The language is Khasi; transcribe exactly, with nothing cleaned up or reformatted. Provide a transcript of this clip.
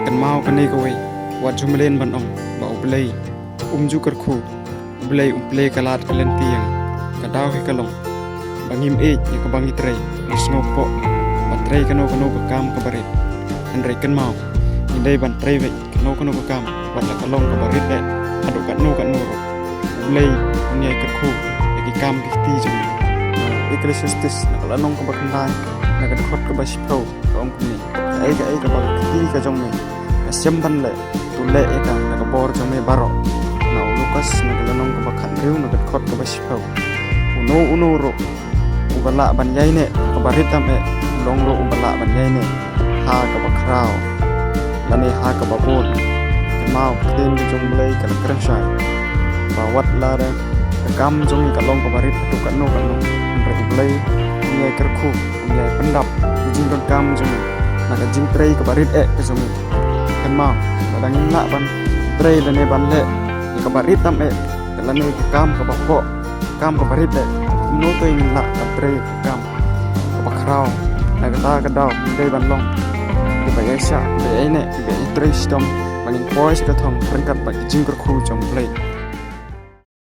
Kynmaw kane kawei, wat ju mlien ban ong ba U Blei um ju kyrkhu. U Blei um plie ka lad ka lynti ïa nga, ka daw hi ka long ba ngim ïeit ïa kaba ngi trei, ngi sngewpoh ban trei kano kano ka kam kaba rit. Hynrei kynmaw, ngi dei ban trei beit kano kano ka kam, wat la ka long kaba rit eh haduh katno katno ruh. U Blei un ïai kyrkhu ïa ki kam ki kti jong ngi. Ecclesiastes na ka lynnong kaba khyndai, na ka dkhot kaba shiphew, ka ong kumne: Kaei kaei kaba ka kti ka jong me ka shem ban leh, to leh ïa ka na ka bor jong me baroh. Na u Lukas na ka lynnong kaba khathynriew, na ka dkhot kaba shiphew: Uno uno ruh uba lah ban ïaineh ha kaba rit tam eh, u long ruh uba lah ban ïaineh ha kaba khraw lane ha kaba bun. Kynmaw, ka ktien ka jong U Blei ka la kren shai ba wat la da ka kam jong ngi ka long kaba rit haduh katno katno, hynrei U Blei un ïai kyrkhu, un ïai pyndap ka jingdonkam jong ngi na ka jingtrei kaba rit eh ka jong ngi. Kynmaw, lada ngim lah ban trei lane ban leh ïa kaba rit tam eh, lane ka kam kaba pop, kam kaba rit eh, kumno te ngin lah ban trei ïa ka kam kaba khraw? Na kata ka daw ngi dei ban long kiba ïaishah, kiba ïaineh, kiba ïatrei shitom, ba ngin poi sha ka thong ryngkat bad ka jingkyrkhu jong U Blei.